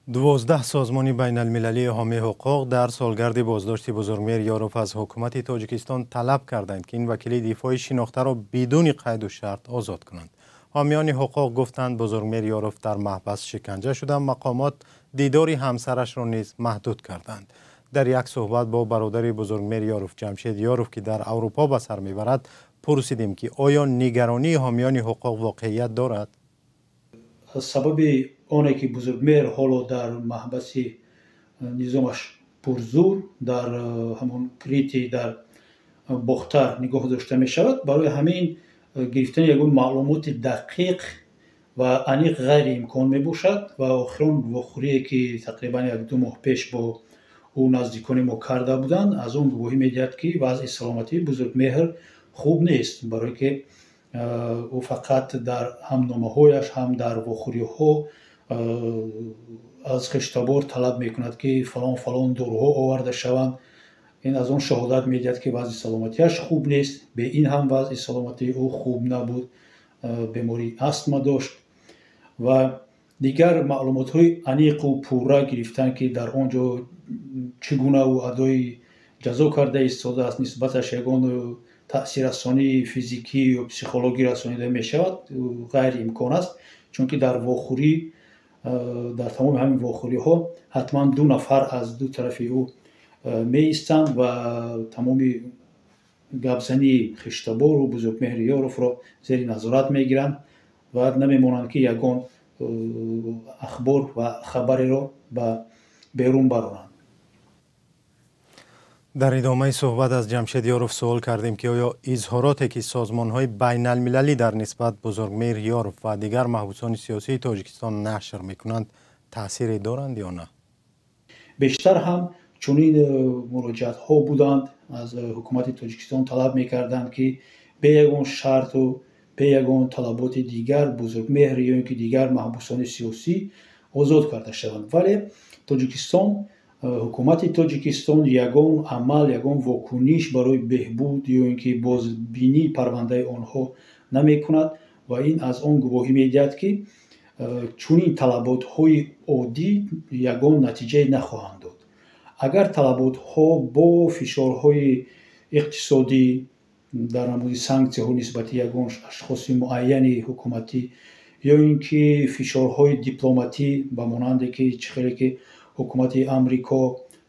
12 созмони байналмилалии ҳомии ҳуқуқ дар солгарди боздошти Бузургмеҳр Ёров аз ҳукумати Тоҷикистон талаб карданд, ки ин вакили дифои шинохтаро бидуни қайду шарт озод кунанд. Ҳомиёни ҳуқуқ гуфтанд, Бузургмеҳр Ёров дар маҳбас шиканҷа шуда, мақомот дидори ҳамсарашро низ маҳдуд карданд. Дар як суҳбат бо бародари Бузургмеҳр Ёров, Ҷамшед Ёров, ки дар Аврупо ба сар мебарад, пурсидем, ки оё нигаронии ҳомиёни ҳуқуқ воқеият дорад? Сабаби оне ки Бузургмеҳр ҳоло дар маҳбаси низомаш пурзур дар ҳамон крити дар Бохтар нигоҳ дошта мешавад, барои ҳамин гирифтани ягон маълумоти дақиқ ва аниқ ғайриимкон мебошад. Ва охирон вохӯрие ки тақрибан 1-2 моҳ пеш бо ӯ наздикони мо карда буданд, аз он гувоҳӣ медиҳад, ки вазъи саломатии Бузургмеҳр хуб нест, барое ки ӯ фақат дар ҳам номаҳояш, ҳам дар вохӯриҳо аз хештабор талаб мекунад, ки фалон фалон доруҳо оварда шаванд. Ин аз он шаҳодат медиҳад, ки вазъи саломатиаш хуб нест. Бе ин ҳам вазъи саломатии ӯ хуб набуд, бемории астма дошт ва дигар маълумотҳои аниқу пурра гирифтан, ки дар он ҷо чӣ гуна ӯ адои ҷазо карда истодааст, нисбаташ ягон таъсиррасонии физикӣ ё психологӣ расонида мешавад, ғайриимкон аст, чунки дар вохӯрӣ, дар тамоми ҳамин вохӯриҳо ҳатман 2 нафар аз ду тарафи ӯ меистанд ва тамоми гапзании хештабору Бузургмеҳри Ёровро зери назорат мегиранд ва намемонанд, ки ягон ахбор ва хабареро ба берун бароранд. Дар идомаи суҳбат аз Ҷамшед Ёров суол кардем, ки оё изҳороте ки созмонҳои байналмилалӣ дар нисбат Бузургмеҳр Ёров ва дигар маҳбусони сиёсии Тоҷикистон нашр мекунанд, таъсире доранд ё на? Бештар ҳам чунин муроҷиатҳо буданд. Аз ҳукумати Тоҷикистон талаб мекарданд, ки бе ягон шарту бе ягон талаботи дигар Бузургмеҳр ё ин ки дигар маҳбусони сиёсӣ озод карда шаванд. Вале Тоҷикистон, ҳукумати Тоҷикистон ягон амал, ягон вокуниш барои беҳбуд ё ин ки бозбинии парвандаи онҳо намекунад ва ин аз он гувоҳӣ медиҳад, ки чунин талаботҳои оддӣ ягон натиҷае нахоҳанд дод. Агар талаботҳо бо фишорҳои иқтисодӣ дар намуди санксияҳо нисбати ягон ашхоси муайяни ҳукуматӣ ё ин ки фишорҳои дипломатӣ, ба монанде ки чӣ хеле ки ҳукумати Амрико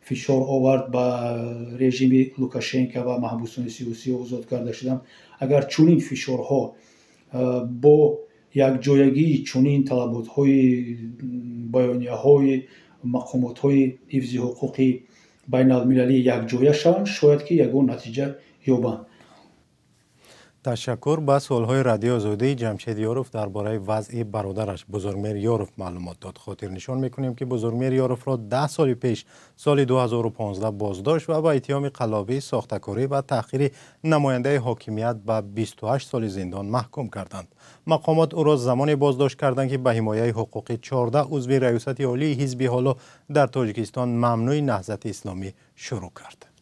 фишор овард ба режими Лукашенко ва маҳбусони сиёсӣ озод карда шуданд, агар чунин фишорҳо бо якҷоягии чунин талаботҳои баёнияҳои мақомотҳои ҳифзи ҳуқуқи байналмилалӣ якҷоя шаванд, шояд ки ягон натиҷа ёбанд. Ташаккур. Ба суолҳои Радиои Озодӣ Ҷамшед Ёров дар бораи вазъи бародараш Бузургмеҳр Ёров маълумот дод. Хотирнишон мекунем, ки Бузургмеҳр Ёровро 10 соли пеш, соли 2015 боздошт ва ба иттиҳоми қаллобӣ, сохтакорӣ ва таҳқири намояндаи ҳокимият ба 28 соли зиндон маҳкум карданд. Мақомот ӯро замоне боздошт карданд, ки ба ҳимояи ҳуқуқи 14 узви Раёсати Олии ҳизби ҳоло дар Тоҷикистон мамнӯи Наҳзати Исломӣ шурӯъ кард.